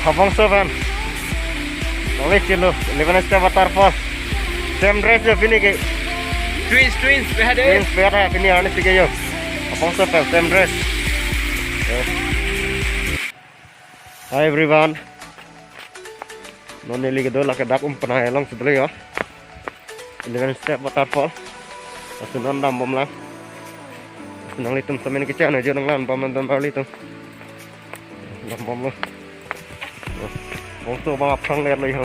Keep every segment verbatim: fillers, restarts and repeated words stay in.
Labangso aphan nangle chelo, eleven step waterfall. Same dress jo pini ke. Twins, twins, beha de. Twins beha de, pini arnisi ke jo. Labangso aphan same dress. Yo. Hi everyone. Non neli kedo lake dak Umpanai along si dolo jo. Eleven step waterfall. Lasi non dambomlang. Lasi nanglitum sitame kecheng ajo nanglangbom, donmarlitum. Dambomlo. Bangso abang aphrang ler lo jo.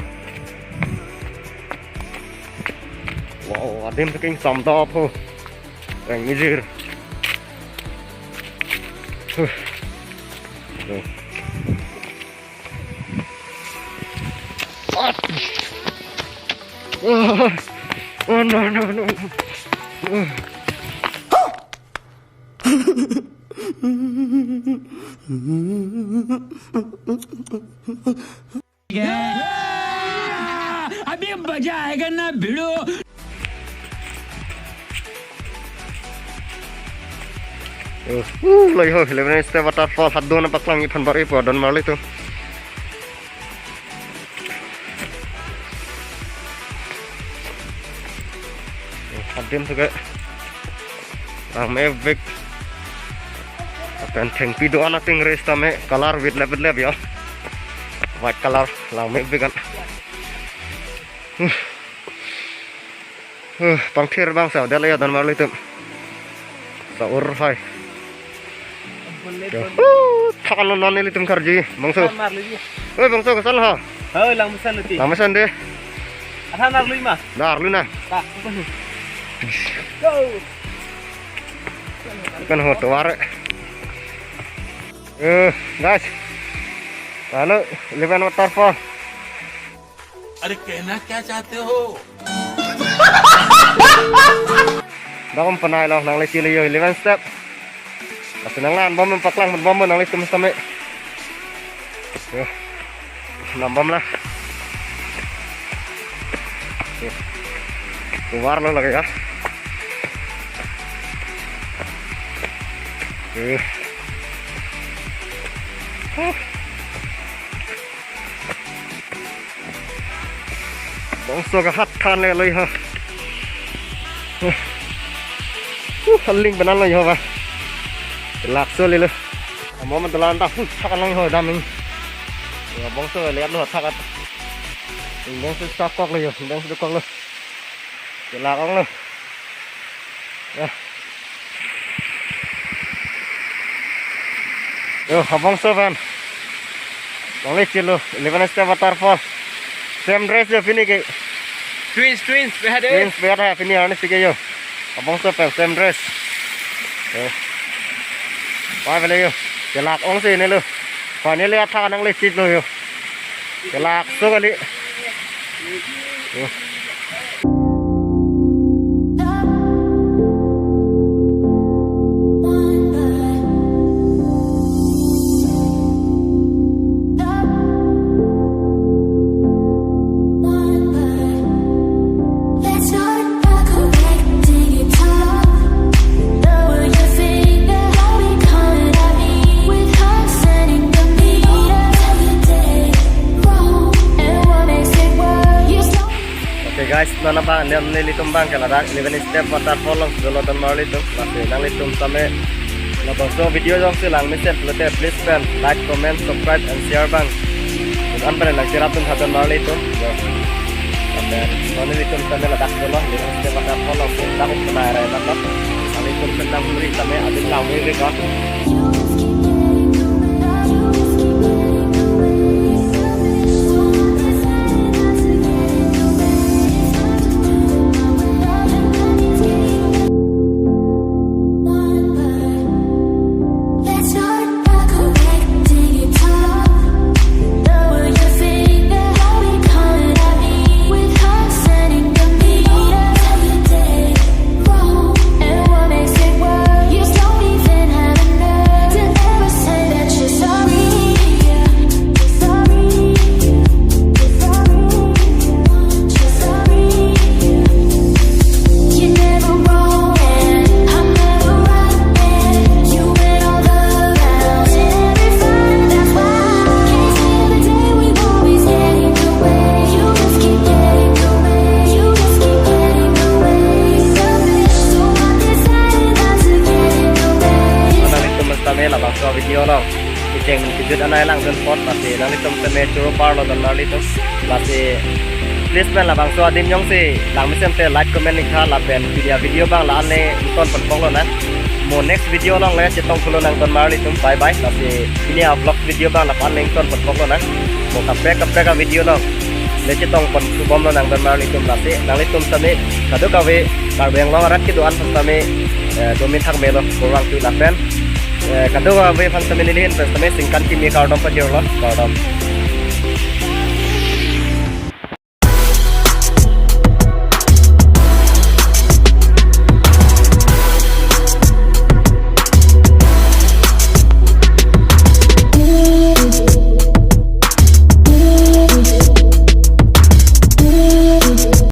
Wow, adim si kengsam dop ho. Reng mijir. Huh. Tuh. Oh, no, no, no. अभी मजा आएगा ना भिड़ो। Uh, lo jo, eleven step waterfall, hadak nangpaklangji aphan bar-ipo, donmarlitum. Adim si ke. Langmevek. Lapen thengpi do-an ating res tame color vitlep vitlep jo. White color langmevek an. Huh. Huh, pangthir abang sa, dela jo donmarlitum. Sa-ur hai. Yo. Huh, thakan lo non nelitum karju. Bangso. Than marluji. Oi, bangso koson ho? Hoi, lang mesen uti. Lang mesen de. Athan arlu ma? Dah arlu na. Ta. Go. Kan ho tovar. Eh, guys. Lalu, eleven waterfall. अरे कहना क्या चाहते हो? Dak Umpanai along nangle chelo jo eleven step. Lasi nanglangbom, nangpaklangponbom nanglitum sitame. Yo. Dambomlang. Yo. Tovar lo lake jo. Yo. Huh. Bangso kahat than le lo jo. Uh, aling benan lo jo ba. Lakso lelo. Amo ma dolan ta, huh, thakan lo jo dam ning. Ya, bangso le lo thakan. Bangso sakok lo jo, bangso dokok lo. Kelak ong lo. Ya. Yo, labangso aphan nangle chelo, eleven step waterfall. Same dress jo pini ke. Twins, twins, beha de. Twins beha de, pini arnisi ke jo. Labangso aphan same dress. Yo. Pai pele jo. Kelak ongsi nelo. Pai neli athak nangle chelo jo. Kelakso kali. Okay guys, non abang, non nelitum abang ke ladak eleven step waterfall along si dolo donmarlitum. Lasi nanglitum sitame labangso video jongsi lang mesen pulote please pen like, comment, subscribe and share abang. Dun-an pen nangcherapdun tha donmarlitum. Yo. Lapen non nelitum sitame ladak dolo eleven step waterfall along si dak Umpanai arai ladak. Nanglitum pen nang huri sitame adim langmevek ko. Labangso video along kecheng pen kejut anai langdun apot, lasi nanglitum tame choro parlo don marlitum. Lasi please pen labangso adim jongsi lang mesen te like, comment nangtha lapen pini avideo abang la-an le ington ponpok lonang. Mo next video along le chetong pulo nang don marlitum. Bye bye. Lasi pini avlog video abang la-an le ington ponpok lonang. Mo kaprek kaprek avideo along le chetong pon subom lonang don marlitum. Lasi nanglitum tame kadokave Karbi Anglong arat kedo-an aphan tame, eh, domi thak melo kurang tu lapen, eh, kadokave aphan tame nelihin pen tame singkan kimi kardom pajirlo, kardom.